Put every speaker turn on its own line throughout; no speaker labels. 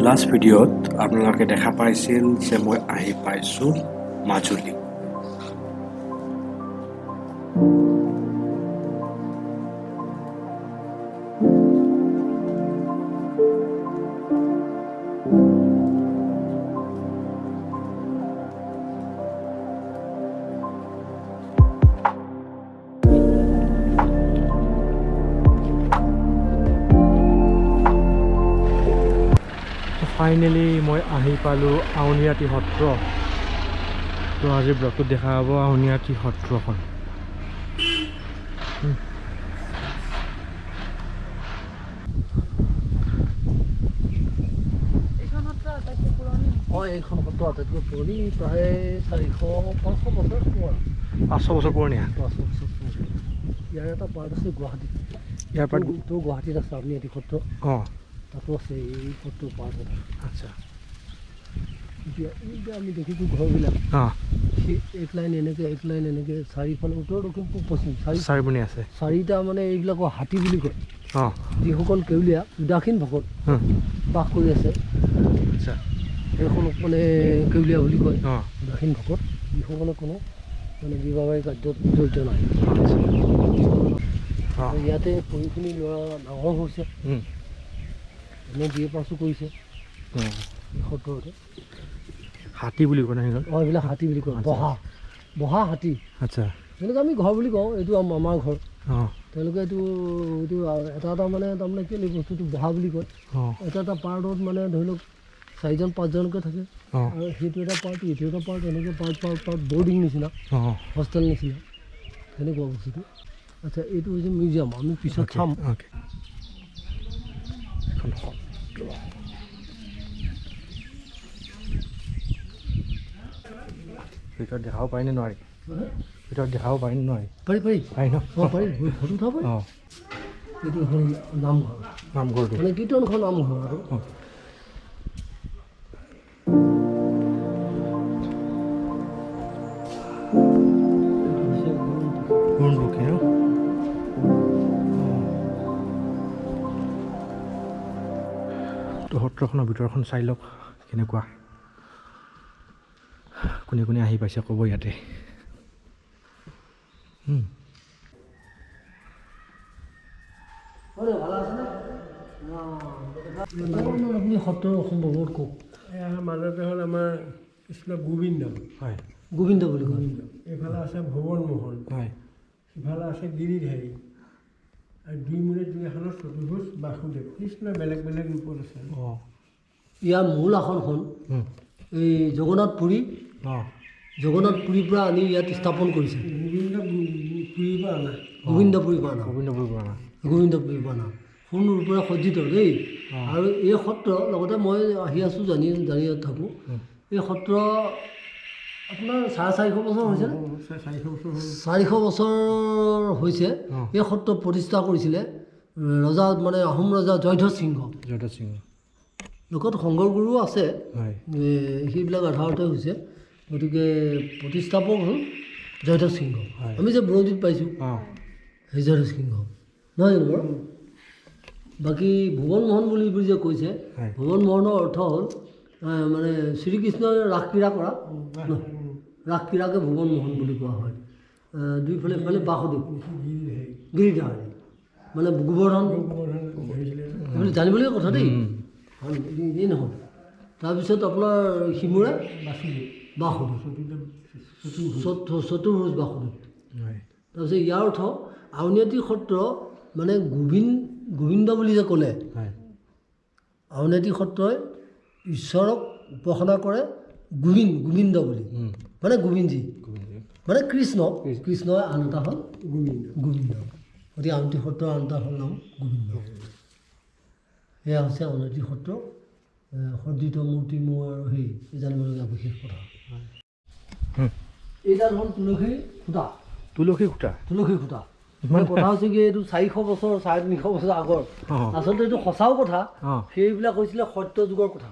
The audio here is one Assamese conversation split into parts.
লাষ্ট ভিডিঅ'ত আপোনালোকে দেখা পাইছিল যে মই আহি পাইছোঁ মাজুলী। ফাইনেলি মই আহি পালোঁ আউনীআটী সত্ৰ। তো আজি ব্লগটোত দেখা পাব আউনীআটী সত্ৰখন।
এইখন সত্ৰ আটাইতকৈ পুৰণি।
অঁ, এইখন সত্ৰ আটাইতকৈ পুৰণি, প্ৰায় 400-500 বছৰ হ'ব আৰু।
500 বছৰ পুৰণীয়া।
500 বছৰ পুৰণি। ইয়াৰ এটা পাৰ্ট আছে গুৱাহাটীত।
ইয়াৰ পৰা
তো গুৱাহাটীত আছে আউনীআটী সত্ৰ। তাতো আছে এই সত্ৰৰ পাৰ্ট এটা। এতিয়া এই যে আমি দেখিছোঁ ঘৰবিলাক, সেই এক লাইন এনেকৈ, এক লাইন এনেকৈ, চাৰিফালে উত্তৰ, দক্ষিণ, পূব, পশ্চিম
চাৰিপিনে আছে।
চাৰিটা, মানে এইবিলাকক হাতী বুলি কয়। যিসকল কেউলীয়া উদাসীন ভকত বাস কৰি আছে, সেইসকলক মানে কেউলীয়া বুলি কয়। উদাসীন ভকত যিসকলে কোনো মানে বিবাহী কাৰ্যত জড়িত নাই। ইয়াতে পঢ়ি শুনি ল'ৰা ডাঙৰ হৈছে, এনে বি এ পাছো কৰিছে এই সত্ৰতে।
হাতী বুলি কয় ন সেইখন?
অঁ, এইবিলাক হাতী বুলি কয়। বহা বহা হাতী। যেনেকৈ আমি ঘৰ বুলি কওঁ, এইটো আমাৰ ঘৰ। তেওঁলোকে এইটো এইটো এটা এটা মানে তাৰমানে কেলৈ বস্তুটো বহা বুলি কয়। এটা এটা পাৰ্টত মানে ধৰি লওক চাৰিজন পাঁচজনকৈ থাকে। আৰু সেইটো এটা পাৰ্ট, এইটো এটা পাৰ্ট, এনেকৈ পাৰ্ট পাৰ্ট পাৰ্ট, বৰ্ডিং নিচিনা, হোষ্টেল নিচিনা, তেনেকুৱা বস্তুটো। আচ্ছা, এইটো হৈছে মিউজিয়াম, আমি পিছত চাম।
এখন সত্ৰ। ভিতৰত দেখাব পাৰি নে নোৱাৰি? ভিতৰত দেখাব পাৰি নে নোৱাৰি?
পাৰি, পাৰি।
পাৰি ন?
অঁ, পাৰি, ফটো উঠাব পাৰি। এইটো এখন নামঘৰ।
নামঘৰটো।
মানে কীৰ্তনখন নামঘৰ আৰু। এইটো হৈছে
গুণমুখী ন? তো সত্ৰখনৰ ভিতৰখন চাই লওক কেনেকুৱা। কোনে কোনে আহি পাইছে ক'ব ইয়াতে।
আপুনি সত্ৰৰ সম্ভৱত কওক।
ইয়াৰ মাজতে হ'ল আমাৰ কৃষ্ণ গোবিন্দ।
গোবিন্দ বুলি কয়।
এইফালে আছে ভুৱন মোহন। সিফালে আছে গিৰিধাৰী। আৰু দুই মূৰে দুই এখনত চতুৰ্ভুজ বাসুদেৱ কৃষ্ণ বেলেগ বেলেগ ৰূপত আছে।
ইয়াৰ মূল আসনখন এই জগন্নাথ পুৰী। জগন্নাথ পুৰীৰ পৰা আনি ইয়াত স্থাপন কৰিছে।
গোবিন্দ পুৰীৰ পৰা অনা।
গোবিন্দ পুৰীৰ পৰা অনা।
গোবিন্দ পুৰীৰ পৰা অনা।
গোবিন্দ পুৰীৰ পৰা অনা। সোণ ৰূপেৰে সজ্জিত দেই। আৰু এই সত্ৰ লগতে মই আহি আছোঁ, জানি জানি থাকোঁ। এই সত্ৰ আপোনাৰ 450 বছৰ হৈছে নে?
400 বছৰ হ'ল।
400 বছৰ হৈছে। এই সত্ৰ প্ৰতিষ্ঠা কৰিছিলে ৰজা, মানে আহোম ৰজা জয়ধ্বজ সিংহ।
জয়ধ্বজ সিংহ।
লগত শংকৰ গুৰুও আছে। সেইবিলাক আধাৰতে হৈছে। গতিকে প্ৰতিষ্ঠাপক হ'ল জয়ধ্বজ সিংহ। আমি যে বুৰঞ্জীত পাইছোঁ সেই জয়ধ্বজ সিংহ নহয় জানো বাৰু? বাকী ভুৱন মোহন বুলি যে কৈছে, ভুৱন মোহনৰ অৰ্থ হ'ল মানে শ্ৰীকৃষ্ণই ৰাসক্ৰীড়া কৰা, ৰাসক্ৰীড়াকে ভুৱন মোহন বুলি কোৱা হয়। দুইফালে ইফালে বাসুদেৱ, গিৰিধাৰী মানে গোবৰ্ধন, এইবিলাক জানিবলগীয়া কথা দেই, এনেই নহয়। তাৰপিছত আপোনাৰ সিমূৰে বাসুদেৱ, চতুৰ্ভুজ বাসুদেৱ। তাৰপিছত ইয়াৰ অৰ্থ আউনীআটী সত্ৰ মানে গোবিন্দ বুলি যে ক'লে, আউনীআটী সত্ৰই ঈশ্বৰক উপাসনা কৰে গোবিন্দ বুলি, মানে গোবিন্দজী, মানে কৃষ্ণ। কৃষ্ণৰ আন এটা হ'ল
গোবিন্দ।
গোবিন্দ। গতিকে আউনীআটী সত্ৰৰ আন এটা হ'ল নাম গোবিন্দ। সেয়া হৈছে আউনীআটী সত্ৰ। সজ্জিত মূৰ্তি মোৰ আৰু সেই জানিবলগীয়া বিশেষ কথা। এইডাল হ'ল তুলসী খুঁটা।
তুলসী খুঁটা?
তুলসী খুঁটা। কথা হৈছে কি, এইটো 400 বছৰ, 350 বছৰ আগৰ। আচলতে এইটো সঁচাও কথা। সেইবিলাক হৈছিলে সত্য যুগৰ কথা।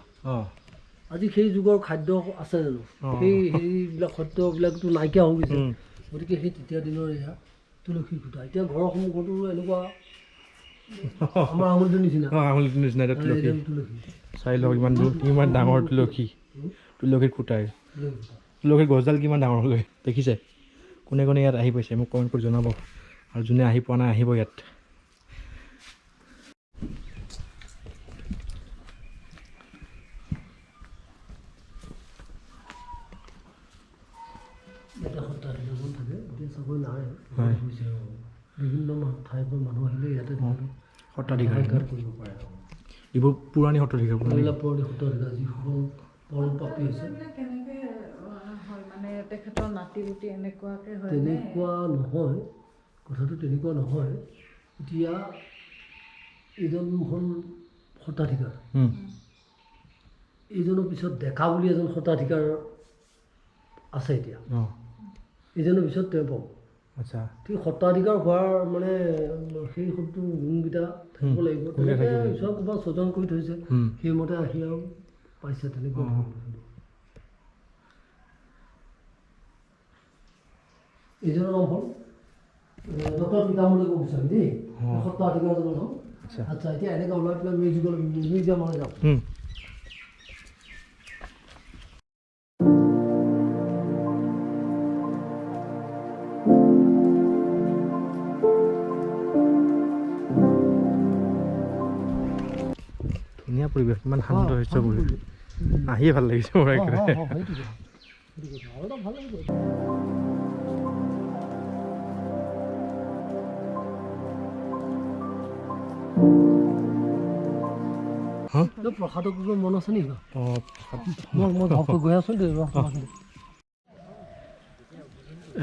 আজি সেই যুগৰ খাদ্য আছে জানো? সেইবিলাক সত্যবিলাকতো নাইকিয়া হৈ গৈছে। গতিকে সেই তেতিয়া দিনৰ এয়া তুলসী খুঁটা। এতিয়া ঘৰৰ সন্মুখতো এনেকুৱা আমাৰ আঙুলিটোৰ নিচিনা।
অঁ, আঙুলিটোৰ নিচিনা এটা তুলসী।
এইডাল তুলসী।
চাই লওক ইমান দূৰ, ইমান ডাঙৰ তুলসী, তুলসীৰ খুঁটাই, তুলসীৰ গছডাল কিমান ডাঙৰ হ'ল দেখিছে। কোনে কোনে ইয়াত আহি পাইছে মোক কমেণ্ট কৰি জনাব, আৰু যোনে আহি পোৱা নাই আহিব ইয়াত।
ইয়াতে সত্ৰাধিকাৰজন থাকে, এতিয়া চাগৈ নাই।
হয়।
হৈছে আৰু। বিভিন্ন ঠাইৰ পৰা মানুহ আহিলে ইয়াতে তেওঁলোকে
সত্ৰাধিকাৰ
সাক্ষাৎ কৰিব পাৰে।
এইবোৰ পুৰণি সত্ৰাধিকাৰ, পুৰণি।
এইবিলাক পুৰণি সত্ৰাধিকাৰ, যিসকল পৰম পাপী হৈছে।
এইবিলাক কেনেকে হয় মানে তেখেতৰ নাতি পুতি এনেকুৱাকে হয় নে?
তেনেকুৱা নহয়, কথাটো তেনেকুৱা নহয়। এতিয়া এইজন হ'ল সত্ৰাধিকাৰ, এইজনৰ পিছত ডেকা বুলি এজন সত্ৰাধিকাৰ আছে এতিয়া, এইজনৰ পিছত তেওঁ পাব।
আচ্ছা।
ঠিক সত্ৰাধিকাৰ হোৱাৰ মানে সেই শব্দটো গুণকেইটা থাকিব লাগিব,
গুণকেইটা
তেনেকৈ
থাকিব লাগিব।
ঈশ্বৰ ক'ৰবাত স্বজন কৰি থৈছে, সেইমতে আহি আৰু পাইছে তেনেকুৱা। এইজনৰ নাম হ'ল ডক্টৰ পিতামলৈ ক'ব বিচাৰিম দেই, সত্ৰাধিকাৰজনৰ নাম।
আচ্ছা।
আচ্ছা, এতিয়া এনেকৈ ওলাই পেলাই মিউজিয়ামলৈ যাওঁ।
ধুনীয়া পৰিৱেশ, ইমান শান্ত শস্য পৰিৱেশ, আহিয়ে ভাল লাগিছে মোৰ একেবাৰে।
সেইটো কথা, সেইটো কথা আৰু এটা ভাল লাগিব।
হা?
প্ৰসাদৰ কিবা মন আছে নেকি?
অঁ।
মই ঘপকৈ গৈ আছোঁ দেই, ৰহ, ৰহ।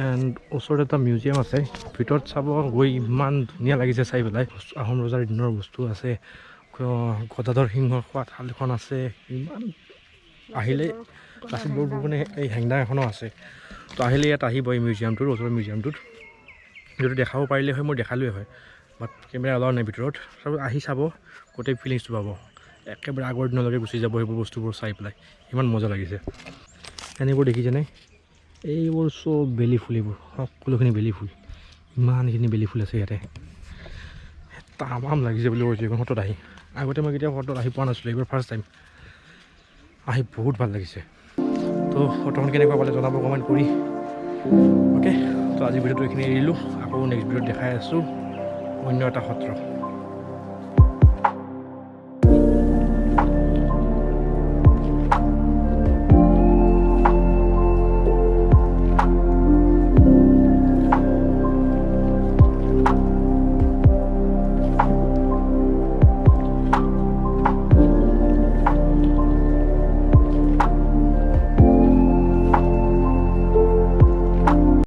এণ্ড ওচৰত এটা মিউজিয়াম আছে, ভিতৰত চাব গৈ ইমান ধুনীয়া লাগিছে চাই পেলাই। আহোম ৰজাৰ দিনৰ বস্তু আছে, গদাধৰ সিংহৰ খোৱা থালখন আছে, ইমান আহিলে লাচিত বৰফুকনে এই হেংদাং এখনো আছে। তো আহিলে ইয়াত আহিব এই মিউজিয়ামটোৰ ওচৰৰ মিউজিয়ামটোত, যদি দেখাব পাৰিলে হয় মই দেখালোৱে হয়, বাট কেমেৰা এলাউ নাই ভিতৰত। চব আহি চাব, গোটেই ফিলিংছটো পাব, একেবাৰে আগৰ দিনলৈকে গুচি যাব সেইবোৰ বস্তুবোৰ চাই পেলাই, ইমান মজা লাগিছে। এনেবোৰ দেখিছেনে, এইবোৰ চব বেলি ফুল, এইবোৰ সকলোখিনি বেলি ফুল, ইমানখিনি বেলি ফুল আছে ইয়াতে, তামাম লাগিছে বুলি কৈছোঁ এইখন সত্ৰত আহি। আগতে মই কেতিয়াও সত্ৰত আহি পোৱা নাছিলোঁ, এইবাৰ ফাৰ্ষ্ট টাইম আহি বহুত ভাল লাগিছে। তো সত্ৰখন কেনেকুৱা পালে জনাব কমেণ্ট কৰি। অ'কে, তো আজি ভিডিঅ'টো এইখিনি এৰিলোঁ, আকৌ নেক্সট ভিডিঅ'ত দেখাই আছোঁ অন্য এটা সত্ৰ।